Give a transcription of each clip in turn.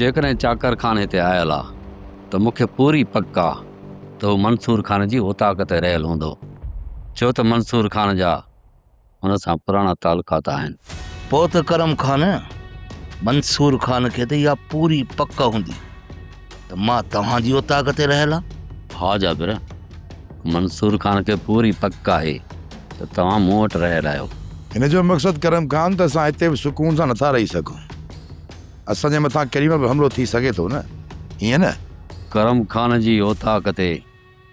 جيڪڏهن چاڪر خان هتي آيل آ ته مون کي پوري پڪ آ ته هو منصور خان جي اوطاق تي رهيل هوندو، ڇو ته منصور خان جا هن سان پراڻا تعلقات آهن. پوء ته ڪرم خان، منصور خان کي ته اها پوري پڪ هوندي ته مان توهان جي اوطاق تي رهيل آهيان. ها جابر، منصور خان کي پوري پڪ آهي ته توهان مون وٽ رهيل آهيو. هن جو مقصد ڪرم خان ته اسان هتي به سڪون سان نٿا رهي سگهون. اسان جي مٿان ڪيڏي مهل به حملو ٿي سگهي ٿو نه؟ ائين نه؟ ڪرم خان جي اوطاق تي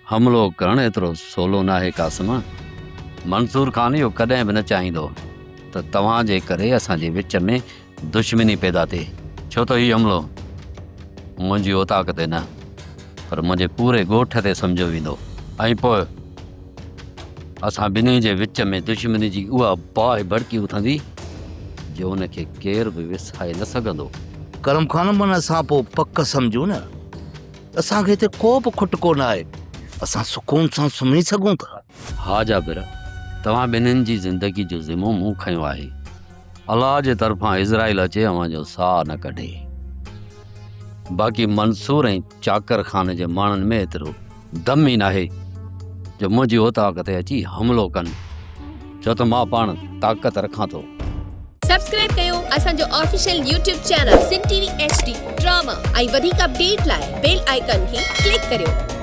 حملو ڪرڻ ايترو سولو ناهي قاسم. منصور خان اهو ڪڏهن به نه چاهيندو ته توهان جي ڪري اسان جي وچ ۾ دشمني پيدا ٿئي. ڇو ته هي حملو منهنجي اوطاق تي نه پر منهنجي پوري ڳوٺ تي سمجهيو ويندو ۽ پوء اسان ٻنهي جي وچ ۾ دشمني جي اها باهه ڀڙڪي اٿندي جو ان کي ڪير به وسائي نه سگهندو. ڪرم خان من اسان پوء پڪ سمجهون نه ته اسان کي هتي ڪو به کٽڪو نه آهي، اسان سڪون سان سمهي سگهون ٿا. ها جابر، توهان ٻنهين جي زندگي جو ذمو مون کنيو آهي. الله جي طرفان عزرائيل اچي اوهان جو ساهه نه ڪڍي. باقي منصور ۽ چاڪر خان جي ماڻهن ۾ ايترو دم ئي ناهي جو منهنجي اوطاق تي اچي حملو ڪن، ڇو ته مان پاڻ طاقت رکان ٿو. سبسڪرائب ڪيو اسان جو official YouTube channel Sindh T V H D drama ۽ وڌيڪ اپڊيٽ لاء بيل آئيڪان کي ڪلڪ ڪريو.